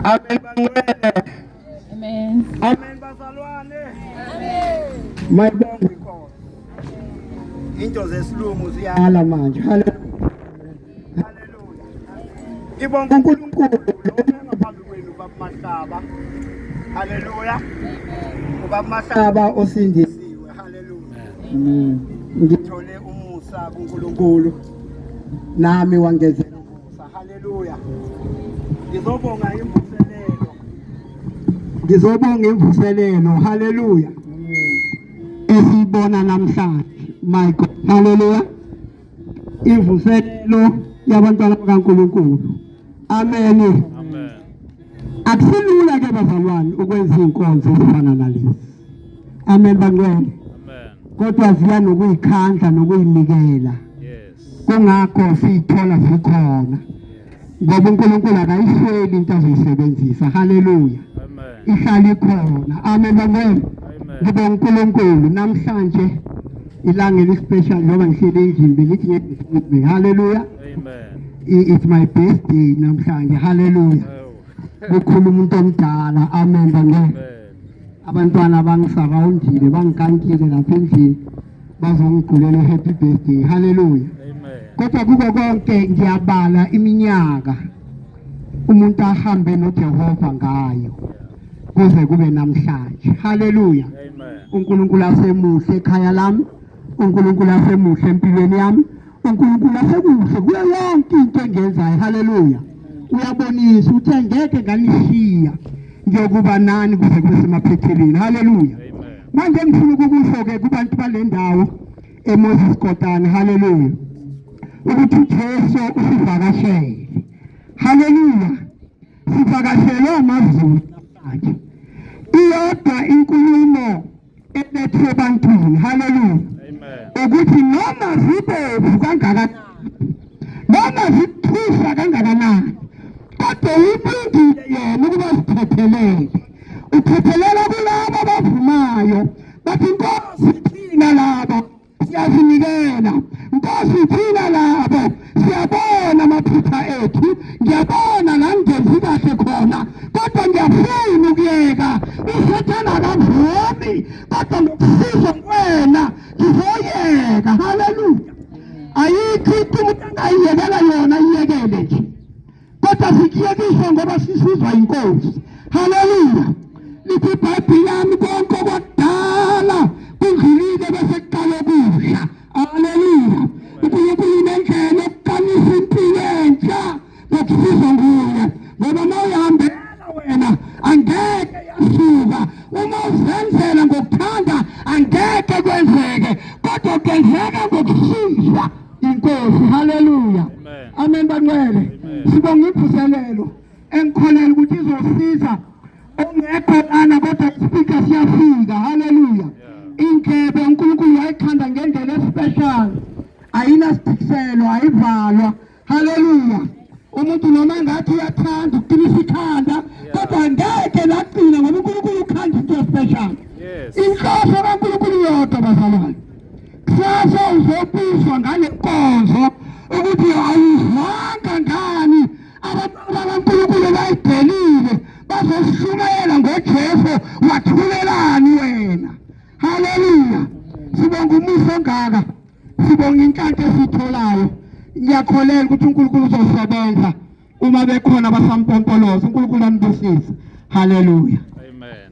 Amen bangcwele. Amen. Amen bazalwane. Amen. Mayibongwe inkosi. Into zesilungu ziyala manje. Haleluya. Haleluya. Ngibonga uNkulunkulu ngaphambi kwenu baba Mahlaba. Haleluya. Ubaba Mahlaba osindisiwe. Haleluya. Amen. Ngithole umusa kuNkulunkulu. Nami wangezela umusa. Haleluya. Ngizobonga imvuselelo. Ngizobonga imvuselelo. Haleluya. Esiyibona namhlanje. My God. Haleluya. Imvuselelo yabantwana bakaNkulunkulu. Amen. Amen. Akusilula ke bazalwane ukwenza inkonzo ezifana nalezi. Amen bangcwele. Amen. Kodwa ziya nokuyikhandla nokuyinikela. Yes. Kungakho siyithola zikhona. Ngoba uNkulunkulu akayisweli into azoyisebenzisa. Haleluya. Amen. Ihlala ikhona. Amen bangcwele. Amen. Ngibonga uNkulunkulu namhlanje ilanga elispecial njengoba ngihleli endlini bengithi ngeke ngiphume. Haleluya. Amen. It's my birthday namhlanje. Haleluya. Oh. Kukhuluma umuntu omdala. Amen bangcwele. Amen. Abantwana bangisarawundile bangikankile lapha endlini bazongigulela happy birthday. Haleluya. Amen. Kodwa kuko konke ngiyabala iminyaka umuntu ahambe noJehova ngayo kuze kube namhlanje. Haleluya. Amen. uNkulunkulu asemuhle ekhaya lami, uNkulunkulu asemuhle empilweni yami, uNkulunkulu asekuhle kuyo yonke into engiyenzayo. Haleluya. Uyabonisa ukuthi angeke nganishiya, ngiyokuba nani kuze kube semaphethelweni. Haleluya. Amen. Manje ngifuna ukukusho ke kubantu bale ndawo eMoses Kotane, haleluya, ukuthi uJesu usivakashele. Haleluya. Sivakashelwe amaZulu namhlanje. Iyodwa inkulumo elethwe ebantwini, haleluya, Amen. ukuthi noma zibovu kangakanani, noma zithusa kangakanani, kodwa ulungile yena ukuba zithethelele. Uthethelela kulabo abavumayo bathi Nkosi thina laba siyazinikela, Nkosi thina labo siyabona amaphutha ethu, ngiyabona la ngingenzi kahle khona, kodwa ngiyafuna ukuyeka. USathane akavumi, kodwa ngokusizwa kuwena ngizoyeka. Haleluya. Ayikho into umuntu angayiyekela yona, iyekele nje, kodwa sikuyekiswa ngoba sisizwa inkosi. Haleluya. Lithi iBhayibheli lami konke okwakudala kudlulile bese kuqala okusha. Haleluya. uNkulunkulu unendlela yokuqalisa impilo entsha ngokusizwa nguye, ngoba uma uyihambela wena angeke yasuka, uma uzenzela ngokuthanda angeke kwenzeke, kodwa kwenzeka ngokusizwa inkosi. Haleluya. Amen. Amen bangcwele. Amen. Sibonga imvuselelo engikholelwa ukuthi izosiza ongekho lana, kodwa ispeaker siyafika. Haleluya. Indlebe uNkulunkulu wayikhanda ngendlela especial, ayinasidikiselo, ayivalwa. Haleluya. Umuntu noma ngathi uyathanda ukuqinisa ikhanda, kodwa ngeke laqina ngoba uNkulunkulu ukhanda into especial. Yes. Inhloso kaNkulunkulu yodwa bazalwane, kusasa uzobuzwa ngale nkonzo ukuthi awuzwanga ngani abantu bakaNkulunkulu bayibhelile bazoshumayela ngoJesu, wathulelani wena? Haleluya. Sibonga umusa ongaka, sibonga inhlanhla esiyitholayo. Ngiyakholelwa ukuthi uNkulunkulu uzosebenza uma bekhona abasampompoloza. uNkulunkulu anibusise. Haleluya. Amen.